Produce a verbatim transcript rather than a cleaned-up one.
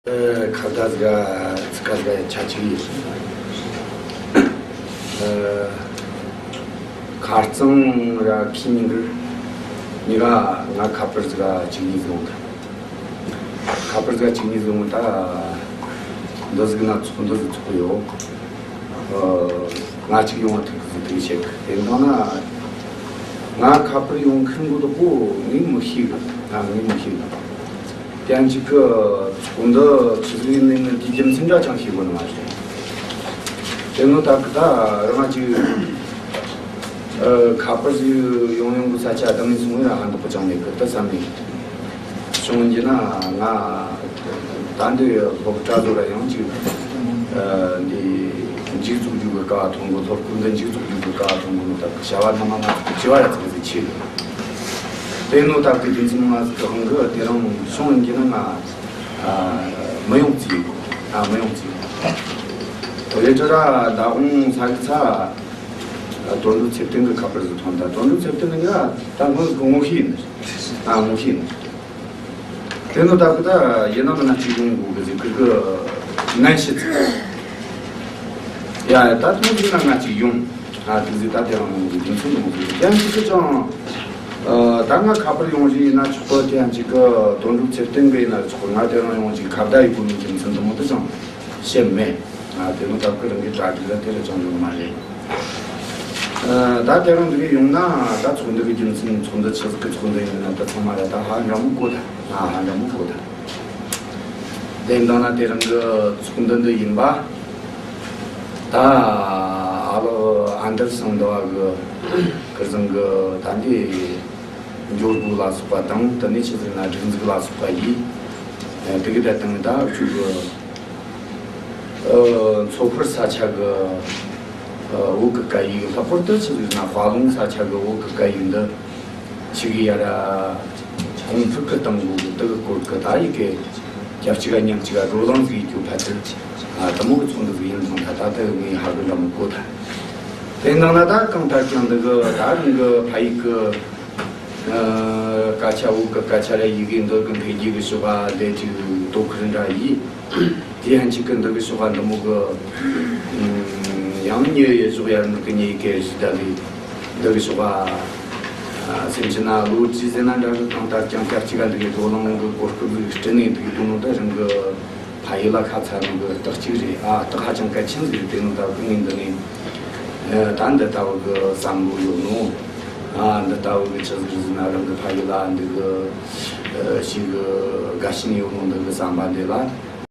ཨ། ཁ་བརྡ་ཟིག་ཚིག་ཁ་ཟིག་ཆ་གཅིག་ཡིན། ཨ། ཁ་རྩང་ར་ཁི་མི་འགུར། མི་ག་ང་ཁ་པར་ཟིག་གཅིག་གཉིས་ཟིག་འོང་ད། ཁ་པར་ཟིག་གཅིག་གཉིས་ཟིག་འོང་ད། འདི་ཟིག་ན་ཚོགས་འདུ་ཟིག་ཚོགས་ཡོད། ཨ། ང་གཅིག་ཡོང་བ་ཐུག་གི་ཟིག་ཐུག་བཤད་གི། དེ་འདང་ན་ང་ཁ་པར་ཡོང་མཁན་གོ་དོ་པོ་ངས་མི་ཤེས་གི། ང་ངས་མི་ཤེས་གི། དེ་ཡང་གཅིག་གི་ཚོགས་འདུ་ཆི་ཟིག་ཡིན་ནི་འདི་རྒྱུ་མཚན་འདྲ་ཅང་ཤེས་གོ་ནི་མ་རེད། དེ་ནོ་ད་གི་ད་རང་གཅིག་ཨ། ཁ་པར་ཟིག་ཡོང་ཡོང་གི་ས་ཆ་དང་ངས་སོང་བས་ར་ཧ་འདོག་པ་ཅང་མེད་གི་ད་བསམ་ནས། བྱུང་རྒྱུ་ན་ང་ད་འདི་སློབ་གྲྭ་ཚོ་ལ་ཡང་ཅིག་ཨ། འདི་མཇུག་རྫོགས་རྒྱུ་གི་སྐལ་བ་ཐོན་གོ། སློབ་ཕྲུག་འདི་མཇུག་རྫོགས་རྒྱུ་གི་སྐལ་བ་ཐོན་གོ་ནོ་ད་བྱ་བ་སྣ་མང་མང་ཅིག་བྱེད་བ་ར་ཚིག་ཟིག་ཆེ་གི། དེ་ནོ་ད་གི་རྒྱུ་མཚན་མ་ཟིག་གི་དབང་གིས་དེ་རིང་བྱུང་རྒྱུ་ན་ང་ཨ། མི་ཡོང་རྩིས་ཡོད། ཨ། མི་ཡོང་རྩིས་ཡོད། དེ་ལས་ད་ར་ད་འོང་ས་གི་ཚ། ཨ། དོན་གྲུབ་ཚེ་བརྟན་གི་ཁ་པར་ཟིག་ཐོན་ད། དོན་གྲུབ་ཚེ་བརྟན་གི་ད་ངོ་ཟིག་ངོ་ཤེས་ཡིན། ཨ། ངོ་ཤེས་ཡིན། དེ་ནོ་ད་གི་ད་ཡིན་ན་མིན་ན་གཅིག་ཡོང་དགོས་གི་ཟིག་གི་གི་ནན་ཤི་ཚིག་ཡ་ད་ཐུག་ཟིག་ན་ང་གཅིག་ཡོང་། ཨ། ཐུག་ཟིག་ད་དེ་རང་ཡོང་གི་རྒྱུ་མཚན་ཡོང་གི་ཡང་གཅིག་གི་ཅང་། ཨ། ད་ང་ཁ་པར་ཡོང་རྒྱུ་ཡིན་ན་ཆོག་གི། དེ་ཡང་གཅིག་གི་དོན་གྲུབ་ཚེ་བརྟན་གི་ཡིན་ན་ཆོག་གི། ང་དེ་རང་ཡོང་གི་ཁ་བརྡ་ཡི་གོ་ནི་རྒྱུ་མཚན་དུ་མོ་དུ་ཅང་བཤད་མེད། ཨ། དེ་ནོ་ད་གི་རང་གི་གྲ་སྒྲིག་ལ་དེ་ར་ཅང་ཡོང་མ་རེད། ཨ། ད་དེ་རིང་འདི་གི་ཡོང་ན་ད་ཚོགས་འདུ་གི་རྒྱུ་མཚན། ཚོགས་འདུ་ཆི་ཟིག་གི་ཚོགས་འདུ་ཡིན་ན་ད་ཚང་མ་ར་ད་ཧ་འདྲ་མོ་གོ་ད། ཨ། ཧ་འདྲ་མོ་གོ་ད། དེ་འདང་ན་དེ་རིང་གི་ཚོགས་འདུ་འདི་ཡིན་པ། ད་ཨ་ལོ་ཨ་འདར་སང་འདི་བ་གི་ཁིར་ཟང་གི་ད་འདི་འབྱོར་དགུ་ལ་སོགས་པ་དང་། དེ་ནས་ཆི་ཟིག་ན་སྒྲིག་འཛུགས་ལ་སོགས་པ་ཡིས། ཨ། དེ་གི་ད་དང་ད་ཆུ་གི་ཨ། མཚོ་ཁར་ས་ཆ་གི་ཨ། བོད་གི་སྐད་ཡིག། ལྷག་པར་དུ་ཆི་ཟིག་ན་དཔའ་ལུང་ས་ཆ་གི་བོད་གི་སྐད་ཡིག་འདི་ཆི་གི་ཡ་ར་གོང་འཕེལ་གི་གཏང་དགོས་གི། དེ་གི་སྐོར་གི་ད་ཡི་གེ་རྒྱབ་གཅིག་ག་མཉམ་གཅིག་ག་བགྲོ་གླེང་ཟིག་ཡེད་རྒྱུ་ཕར་ཚུར། ཨ། དེ་མོ་གི་ཚོགས་འདུ་ཟིག་ཡིན་སོང་ད། ད་དེ་ངས་ཧ་གི་འདྲ་མོ་གོ་ད། དེ་ནང་ན་ད་གང་ལྟར་ཀྱང་འདི་གི་ད་རང་གི་ཕ་ཡུལ་གི་ཨ། སྐད་ཆ། བོད་གི་སྐད་ཆ་ར་ཡི་གེ་འདི་གི་འཕེལ་རྒྱས་གི་ཕྱོགས་ལ་དེ་ཅིག་དོ་ཁུར་འདྲ་ཡིས། དེ་ཡང་གཅིག་གི་འདི་གི་ཕྱོགས་ལ་འདི་མོ་གི། ཨ། ཡང་ཉེ་ཡེ་ཕྱོགས་ཡར་མར་གི་ཉེ་གི་ཞིག་ད་གི་འདི་གི་ཕྱོགས་ལ། ཨ། སེམས་ཅན་ན་བློ་ཅི་ཟེར་ན་འདྲ་གི། གང་ལྟར་ཀྱང་སྐབས་གཅིག་ག་འདི་གི་བགྲོ་གླེང་གི་གོ་སྐབས་ཟིག་སྤྲད་ནས་འདི་གི་དོན་དུ་རང་གི་ཕ་ཡུལ་ལ་ཁ་ཚ་ནོ་གི་རྟགས་གཅིག་རེད། ཨ། རྟགས་ཧ་ཅང་གལ་ཆེན་ཟིག་རེད། དེ་ནོ་ད་གི་ངས་འདི་ནས། ཨ། ད་འདི་ལྟ་བུ་གི་བསམ་བློ་ཡོད་ནོ། ཨ། འདི་ལྟ་བུ་གི་ཆི་ཟིག་ཟེར་ན་རང་གི་ཕ་ཡུལ་ལ་འདི་གི། ཨ། ཞིག་གི་དགའ་ཞེན་ཡོད་ནོ་འདི་གི་བསམ་པ་འདི་ལ།